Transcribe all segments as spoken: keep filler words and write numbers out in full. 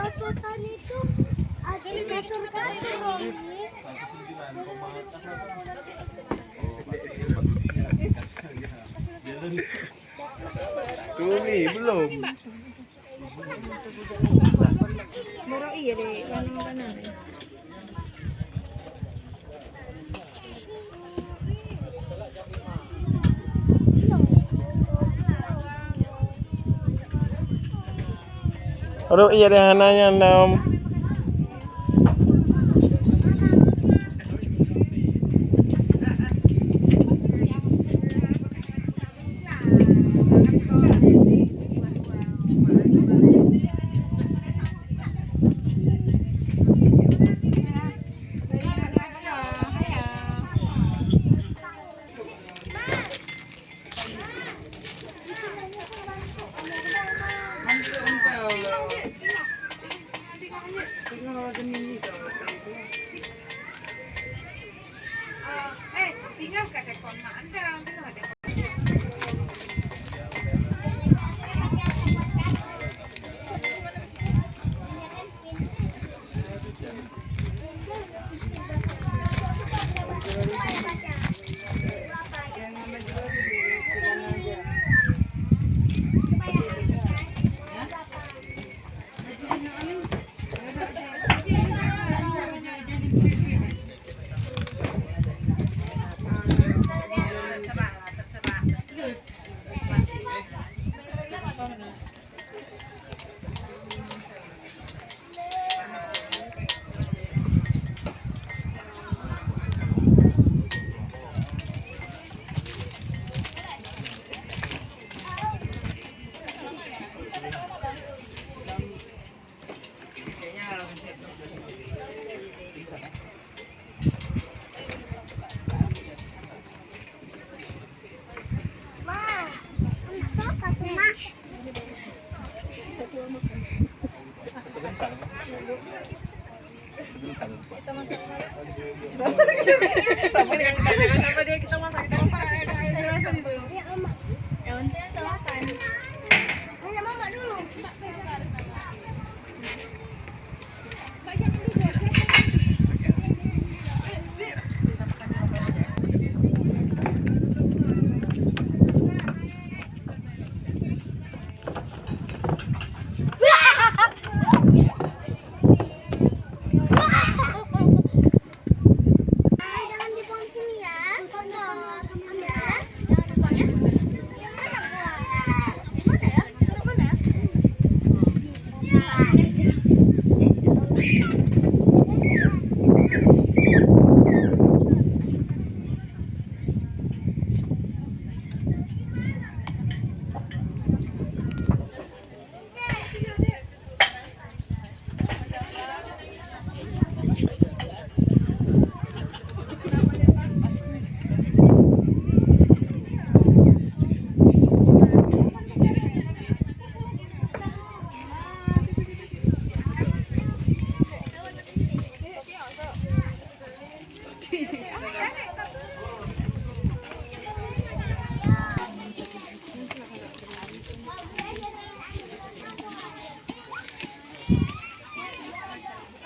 Sultan itu ada kasur-kasur ini. Turi belum. Baru iya deh, mana-mana. Ruk iya deh hana nyan dam. Sama dia, kita masak, kita masak, kita masak, kita masak gitu. Yang penting kita makan. Hanya mama dulu.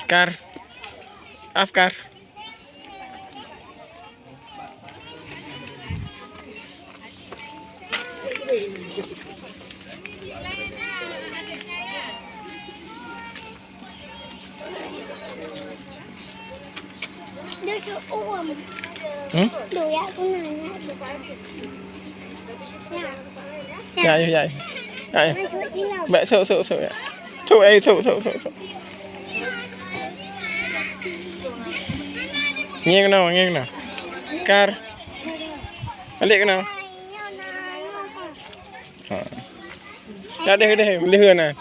Kar. Afkar. Hmm? Ya, ya, ya. Ya, ya. Baik, sok, sok, sok, ya. Sok, eh, sok, sok, sok, sok. Ngieng keunoe, ngieng keunoe. Kar. Balik keunoe. Ha. Dak deh, deh, lheuh na.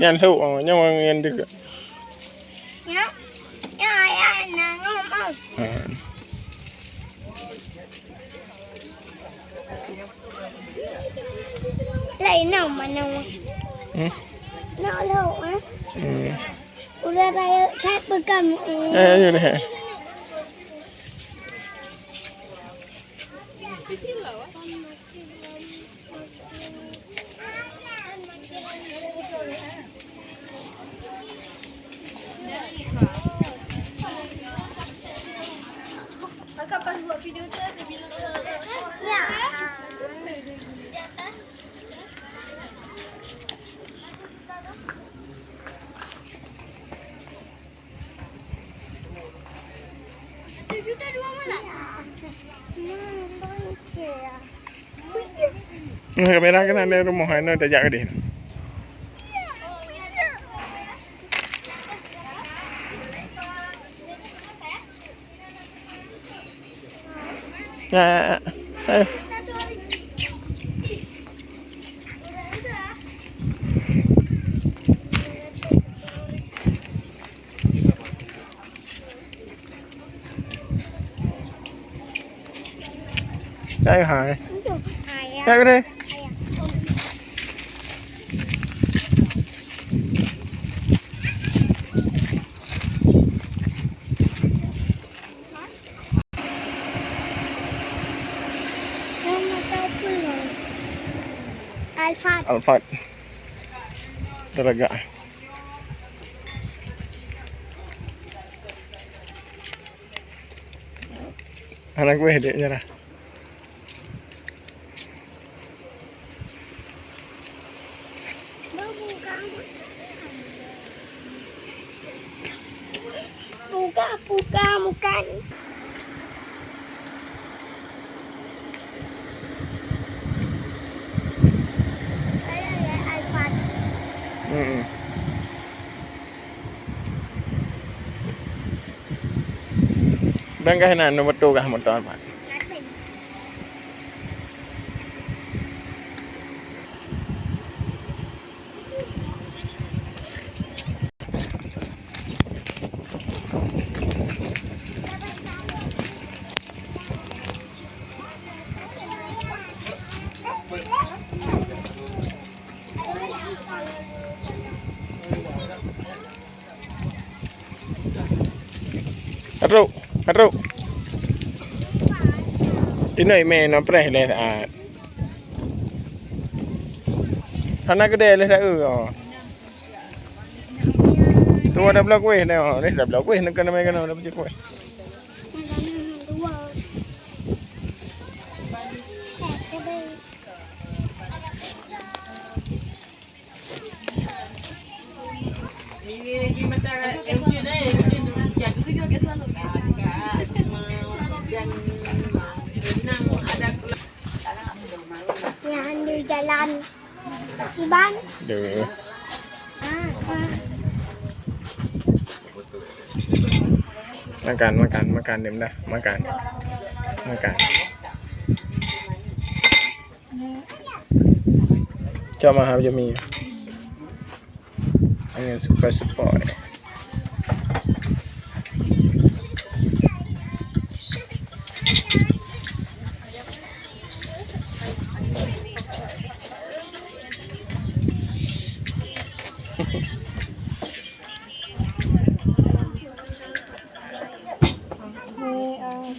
Nyan lhok, oh, nyan nyan deuk. Ha. Lain nama nama. Hmm? Nak lhok, eh? Hmm. Udah bayar, saya pegang, eh. Eh, ayo deh. Kamera keunan di rumoh, hana tajak keudeh. Ya, ya, ya. Eh. Hai, hai. Hai, ya. Hai, hai. Alphard. Alphard. Dah lagak. Hana kueh dek, nyerah. Buka, buka, buka. Saya ya, iPad. Mm-mm. Bang kah na, na moto kah, moto apa? Ka trok, ka trok. Inoe mè na preh lé saát. Hana keudè lé saát, oh. Tu ada blok weh na, oh. Lé ada blok weh na keunoe, keunoe ada blok weh. Yang di jalan. Iban. Duh. Ah, ah. Makan, makan, makan, Dim dah. Makan. Makan. Cok mahal je mi. Angin sepoi-sepoi. Ni, eh,